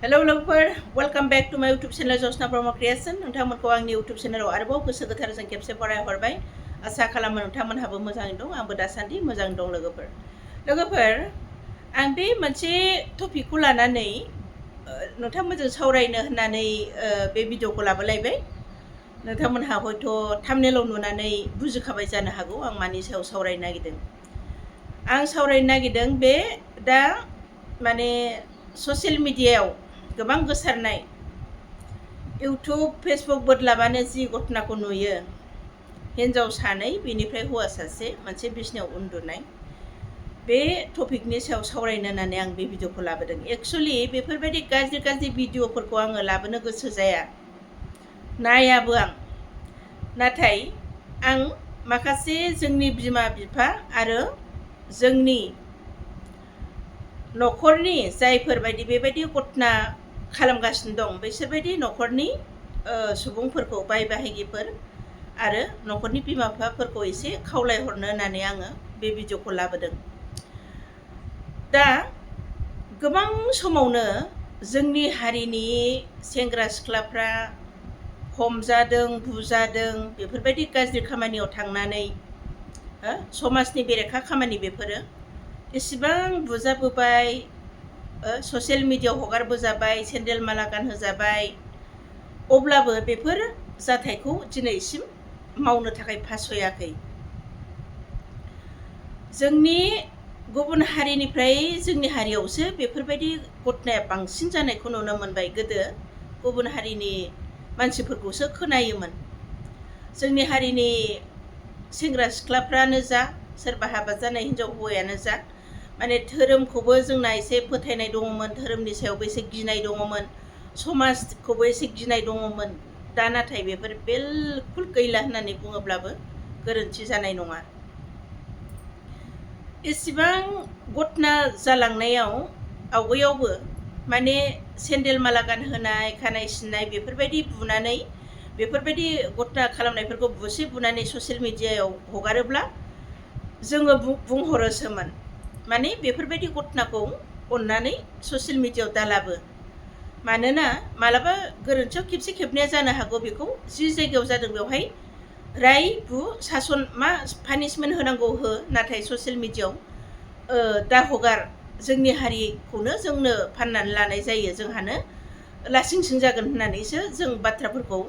Hello लोगोफोर welcome back to माय YouTube channel जसना Brahma creation नोंथांमोनखौ आंनि यूट्यूब चैनलाव आरोबाव गोसो गोथारजों खेबसे बरायहरबाय आसा खालामो नोंथांमोनहाबो मोजाङै दं आंबो दासान्दि मोजाङै दं लोगोफोर आं बे मोनसे टपिकखौ लानानै नोंथांमोनजों सावरायनो होननानै बे भिडिअखौ लाबोलायबाय नोंथांमोनहा हयथ' थाम्बनेलाव नुनानै बुजिखाबाय जानो हागौ आं मानि सायाव सावरायनो नागिरदों आं सावरायनो नागिरदों बे दा माने ससियेल मिडियायाव गोबां गोसारनाय इउटुब फेसबुक बोदलाबानो जि घटनाखौ नुयो हिन्जाव सानै बेनिफ्राय हौवा सासे मोनसे बिसिनायाव उन्दुनाय बे टपिकनि सायाव सावरायनो होननानै आं बे भिडिअखौ लाबोदों एक्सुअलि बेफोरबायदि गाज्रि भिडिअफोरखौ आङो लाबोनो गोसो जाया नायाबो आं नाथाय आं माखासे जोंनि बिमा बिफा आरो जोंनि न'खरनि जायफोरबायदि बेबायदि घटना खालामगासिनो दं बिसोरबायदि न'खरनि सुबुंफोरखौ बाय बाहागिफोर आरो न'खरनि बिमा बिफाफोरखौ एसे खावलायहरनो होननानै आङो बे भिडिअखौ लाबोदों दा गोबां समावनो जोंनि हारिनि सेंग्रा सिख्लाफ्रा हमजादों बुजादों बेफोरबायदि गाज्रि खामानियाव थांनानै समाजनि बेरेखा खामानि बेफोरो एसेबां बुजाबोबाय ससियेल मिडियायाव हगारबोजाबाय सेन्देल माला गानहोजाबाय अब्लाबो बेफोर जाथायखौ दिनैसिम मावनो थाखाय फासयाखै जोंनि गुबुन हारिनिफ्राय जोंनि हारियावसो बेफोरबायदि घटनाया बांसिन जानायखौ नुनो मोनबाय गोदो गुबुन हारिनि मानसिफोरखौसो खोनायोमोन जोंनि हारिनि सेंग्रा सिख्लाफ्रानो जा सोरबा हाबा जानाय हिन्जाव हौवायानो जा माने धोरोमखौबो जोंना एसे फोथायनाय दङमोन धोरोमनि सायावबो एसे गिनाय दङमोन समाजखौबो एसे गिनाय दङमोन दा नाथाय बेफोर बिलकुल गैला होननानै बुङोब्लाबो गोरोन्थि जानाय नङा एसेबां घटना जालांनायाव आवगायावबो माने सेन्देल माला गानहोनाय खानाय सिननाय बेफोरबायदि बुनानै बेफोरबायदि घटना खालामनायफोरखौ बुसे बुनानै ससियेल मिडियायाव हगारोब्ला जोङो बुंहरोसोमोन माने बेफोरबायदि घटनाखौ अननानै ससियेल मिडियायाव दालाबो मानोना मालाबा गोरोन्थियाव खेबसे खेबनैया जानो हागौ बेखौ जि जायगायाव जादों बेवहाय राय बु सासन मा पानिशमेन्ट होनांगौ हो नाथाय ससियेल मिडियायाव दा हगार जोंनि हारिखौनो जोंनो फाननानै लानाय जायो जोंहानो लासिंसिं जागोन होननानैसो जों बाथ्राफोरखौ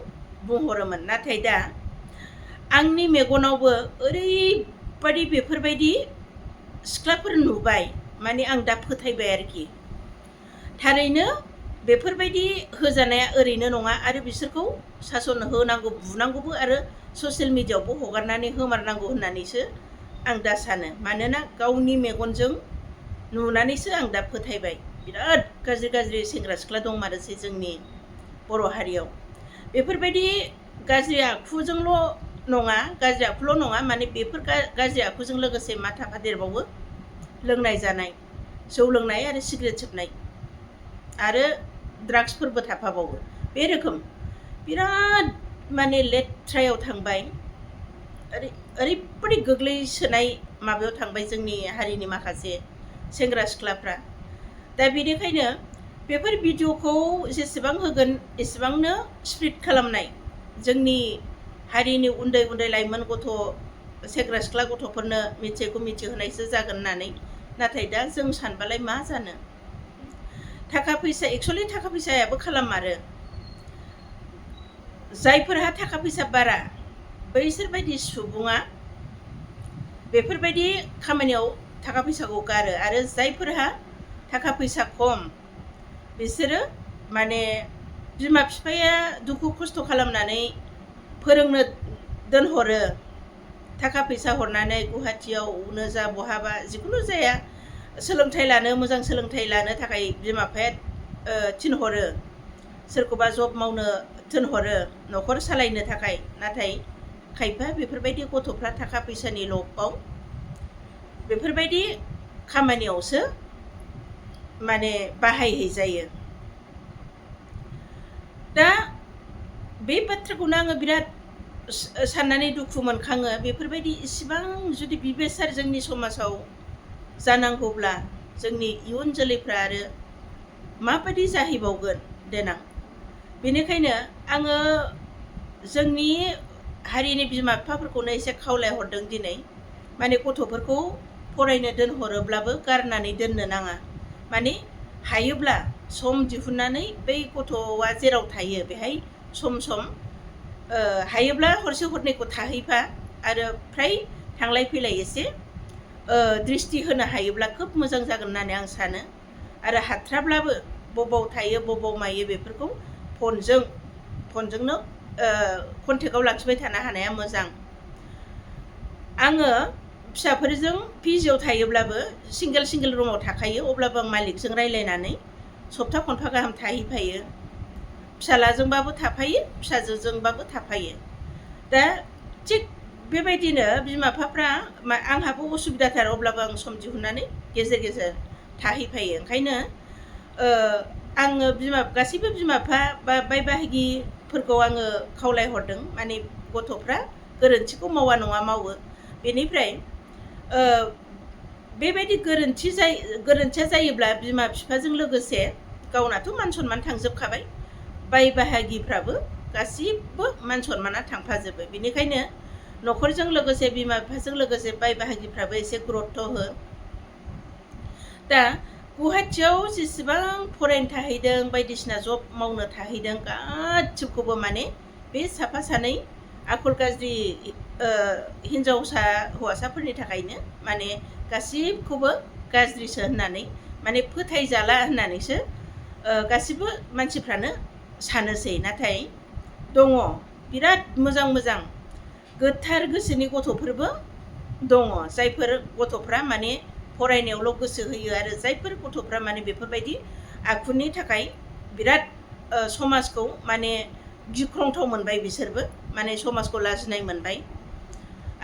बुंहरोमोन नाथाय दा आंनि मेगनावबो ओरैबायदि बेफोरबायदि सिख्लाफोर नुबाय माने आं दा फोथायबाय आरोखि थारैनो बेफोरबायदि होजानाया ओरैनो नङा आरो बिसोरखौ सासन होनांगौ बुनांगौबो आरो ससियेल मिडियायावबो हगारनानै होमारनांगौ होननानैसो आं दा सानो मानोना गावनि मेगनजों नुनानैसो आं दा फोथायबाय बिराद गाज्रि सेंग्रा सिख्ला दंमारोसै जोंनि बर' हारियाव बेफोरबायदि गाज्रि आखुजोंल' नङा गाज्रि आखुल' नङा माने बेफोर गाज्रि आखुजों लोगोसे मा थाफादेरबावो लोंनाय जानाय जौ लोंनाय आरो सिगारेट सोबनाय आरो ड्राग्सफोरबो थाफाबावो बे रोखोम बिराद माने लेथ्रायाव थांबाय ओरैबायदि गोग्लैसोनाय माबायाव थांबाय जोंनि हारिनि माखासे सेंग्रा सिख्लाफ्रा दा बेनिखायनो बेफोर भिडिअखौ जेसेबां होगोन एसेबांनो स्प्रेड खालामनाय जोंनि हारिनि उन्दै लाइमोन गथ' सेंग्रा सिख्ला गथ'फोरनो मिथिहोनायसो जागोन होननानै नाथाय दा जों सानबालाय मा जानो थाखा फैसा एक्सुअलि थाखा फैसायाबो खालामारो जायफोरहा थाखा फैसा बारा बैसोरबायदि सुबुङा बेफोरबायदि खामानियाव थाखा फैसाखौ गारो आरो जायफोरहा थाखा फैसा खम बिसोरो माने बिमा बिफाया दुखु खस्थ' खालामनानै फोरोंनो दोनहरो थाखा फैसा हरनानै गुवाहाटियावनो जा बहाबा जिखुनु जाया सोलोंथाइ लानो मोजां सोलोंथाइ लानो थाखाय बिमा बिफाया थिनहरो सोरखौबा जब मावनो थिनहरो न'खर सालायनो थाखाय नाथाय खायफा बेफोरबायदि गथ'फ्रा थाखा फैसानि लबाव बेफोरबायदि खामानियावसो माने बाहायहैजायो दा बे बाथ्राखौनो आङो बिराद साननानै दुखु मोनखाङो बेफोरबायदि इसिबां जुदि बिबेसार जोंनि समाजाव जानांगौब्ला जोंनि इयुन जोलैफ्रा आरो माबायदि जाहैबावगोन देनां। बेनिखायनो आङो जोंनि हारिनि बिमा बिफाफोरखौनो एसे खावलायहरदों दिनै, माने गथ'फोरखौ फरायनो दोनहरोब्लाबो गारनानै दोननो नाङा। माने हायोब्ला सम दिहुननानै बै गथ'आ जेराव थायो बेहाय सम सम हायोब्ला हरसे हरनैखौ थाहैफा आरो फ्राय थांलाय फैलाय एसे दृष्टि होनो हायोब्ला खोब मोजां जागोन होननानै आं सानो। आरो हाथ्राब्लाबो बबाव थायो बबाव मायो बेफोरखौ फनजोंनो कन्टेक्टआव लाखिबाय थानो हानाया मोजां। आङो फिसाफोरजों पिजिआव थायोब्लाबो सिंगेल रुमाव थाखायो, अब्लाबो आं मालिकजों रायज्लायनानै सप्ता खनफा गाहाम थाहैफायो। फिसालाजोंबाबो थाफायो, फिसाजोजोंबाबो थाफायो। दा थिग बेबायदिनो बिमा बिफाफ्रा आंहाबो उसुबिदाथार, अब्लाबो आं सम दिहुननानै गेजेर गेजेर थाहैफायो। ओंखायनो आङो गासैबो बिमा बिफा बा बाय बाहागिफोरखौ आङो खावलायहरदों, माने गथ'फ्रा गोरोन्थिखौ मावा नङा मावो। बेनिफ्राय बेबायदि गोरोन्थिया जायोब्ला बिमा बिफाजों लोगोसे गावनाथ' मान सनमान थांजोबखाबाय, बाय बाहागिफ्राबो गासिबो मान सनमाना थांफाजोबो। बेनिखायनो न'खरजों लोगोसे बिमा बिफाजों लोगोसे बाय बाहागिफ्राबो एसे गुरुत्त' हो। दा गुवाहाटियाव जेसेबां फरायनो थाहैदों, बायदिसिना जब मावनो थाहैदों, गासिबखौबो माने बे साफा सानै आखल गाज्रि हिनजावसा हौवासाफोरनि थाखायनो माने गासिबखौबो गाज्रिसो होननानै, माने फोथायजाला होननानैसो गासिबो मानसिफ्रानो सानोसै। नाथाय दङ बिराद मोजां मोजां गोथार गोसोनि गथ'फोरबो दङ, जायफोर गथ'फ्रा माने फरायनायावल' गोसो होयो आरो जायफोर गथ'फ्रा माने बेफोरबायदि आखुनि थाखाय बिराद समाजखौ माने गिख्रंथाव मोनबाय बिसोरबो, माने समाजखौ लाजिनाय मोनबाय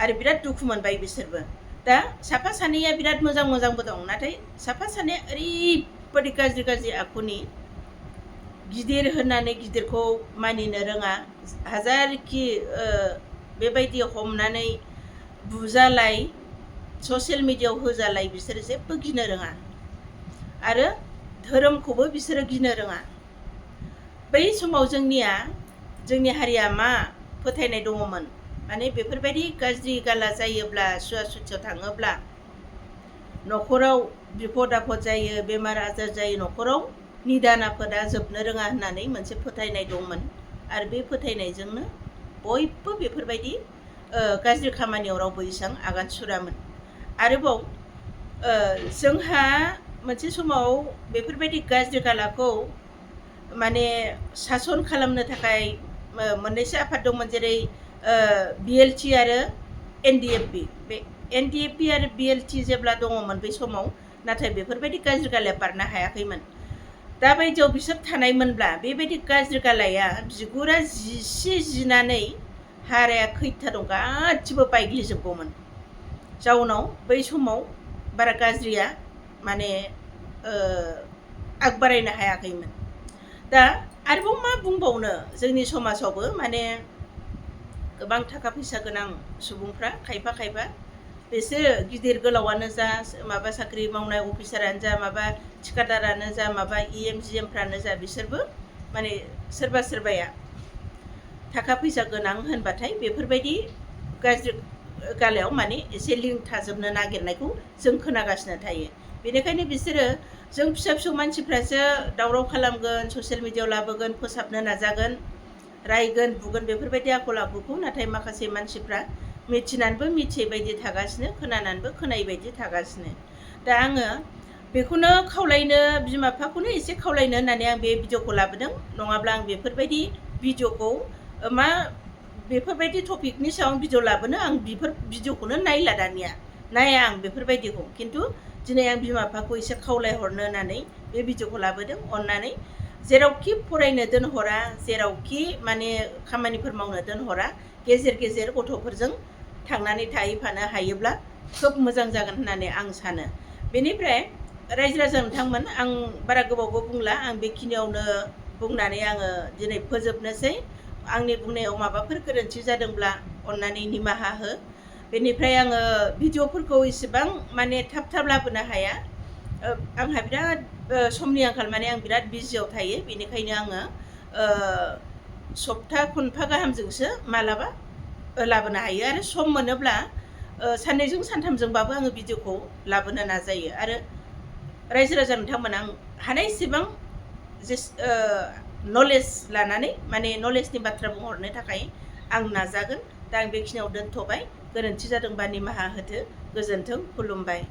आरो बिराद दुखु मोनबाय बिसोरबो। दा साफा सानैया बिराद मोजां मोजांबो दं, नाथाय साफा सानैया ओरैबायदि गाज्रि गाज्रि आखुनि, गिदिर होननानै गिदिरखौ मानिनो रोङा, हाजारखि बेबायदि हमनानै बुजालाय ससियेल मिडियायाव होजालाय बिसोरो जेबो गिनो रोङा आरो धोरोमखौबो बिसोरो गिनो रोङा। बै समाव जोंनि हारिया मा फोथायनाय दङमोन, माने बेफोरबायदि गाज्रि गाला जायोब्ला, सुवा सुथियाव थाङोब्ला न'खराव बिपद आफद जायो, बेमार आजार जायो, न'खराव निदान आफोदा जोबनो रोङा होननानै मोनसे फोथायनाय दंमोन। आरो बे फोथायनायजोंनो बयबो बेफोरबायदि गाज्रि खामानियाव रावबो इसां आगान सुरामोन। आरोबाव जोंहा मोनसे समाव बेफोरबायदि गाज्रि गालाखौ माने सासन खालामनो थाखाय मोननैसो आफाद दंमोन, जेरै BLT आरो NDFB। बे NDFB आरो BLT जेब्ला दङमोन बै समाव, नाथाय बेफोरबायदि गाज्रि गालाया बारनो हायाखैमोन। दा बायदियाव बिसोर थानायमोनब्ला बेबायदि गाज्रि गालाया बिगुरा जिनानै हाराया खैथा दं गासिबो बायग्लिजोबगौमोन। जाउनाव बै समाव बारा गाज्रिया माने आग बारायनो हायाखैमोन। दा आरोबाव मा बुंबावनो, जोंनि समाजावबो माने गोबां थाखा फैसा गोनां सुबुंफ्रा खायफा बिसोरो गिदिर गोलावानो जा, माबा साख्रि मावनाय अफिसारानो जा, माबा थिखादारानो जा, माबा EM-GM फ्रानो जा, बिसोरबो माने सोरबा सोरबाया थाखा फैसा गोनां होनबाथाय बेफोरबायदि गाज्रि गालायाव माने एसे लिंक थाजोबनो नागिरनायखौ जों खोनागासिनो थायो। बेनिखायनो बिसोरो जों फिसा फिसौ मानसिफ्रासो दावराव खालामगोन, ससियेल मिडियायाव लाबोगोन, फोसाबनो नाजागोन, रायगोन बुगोन बेफोरबायदि आखल आखुखौ, नाथाय माखासे मानसिफ्रा मिथिनानैबो मिथियै बायदि थागासिनो, खोनानानैबो खोनायै बायदि थागासिनो। दा आङो बेखौनो खावलायनो, बिमा बिफाखौनो एसे खावलायनो होननानै आं बे भिडिअखौ लाबोदों। नङाब्ला आं बेफोरबायदि भिडिअखौ बेफोरबायदि टपिकनि सायाव भिडिअ लाबोनो, आं बेफोर भिडिअखौनो नायला, दानिया नाया आं बेफोरबायदिखौ। खिन्थु दिनै आं बिमा बिफाखौ एसे खावलायहरनो होननानै बे भिडिअखौ लाबोदों। अननानै जेरावखि फरायनो दोनहरा, जेरावखि माने खामानिफोर मावनो दोनहरा, गेजेर गेजेर गथ'फोरजों थांनानै थाहैफानो हायोब्ला खोब मोजां जागोन होननानै आं सानो। बेनिफ्राय रायजो राजा नोंथांमोन, आं बारा गोबावबो बुंला, आं बेखिनियावनो बुंनानै आङो दिनै फोजोबनोसै। आंनि बुंनायाव माबाफोर गोरोन्थि जादोंब्ला अननानै निमाहा हो। बेनिफ्राय आङो भिडिअफोरखौ इसेबां माने थाब लाबोनो हाया, आंहा बिराद समनि आंखाल माने आं बिराद बिजियाव थायो बेनिखायनो आङो सप्ता खनफा गाहामजोंसो मालाबा लाबोनो हायो आरो सम मोनोब्ला साननैजों सानथामजोंबाबो आङो भिडिअखौ लाबोनो नाजायो आरो रायजो राजा नोंथांमोना आं हानायसेबां नलेज लानानै माने नलेजनि बाथ्रा बुंहरनो थाखाय आं नाजागोन दा आं बेखिनियाव दोनथ'बाय गोरोन्थि जादोंबा निमाहा होदो गोजोन्थों खुलुमबाय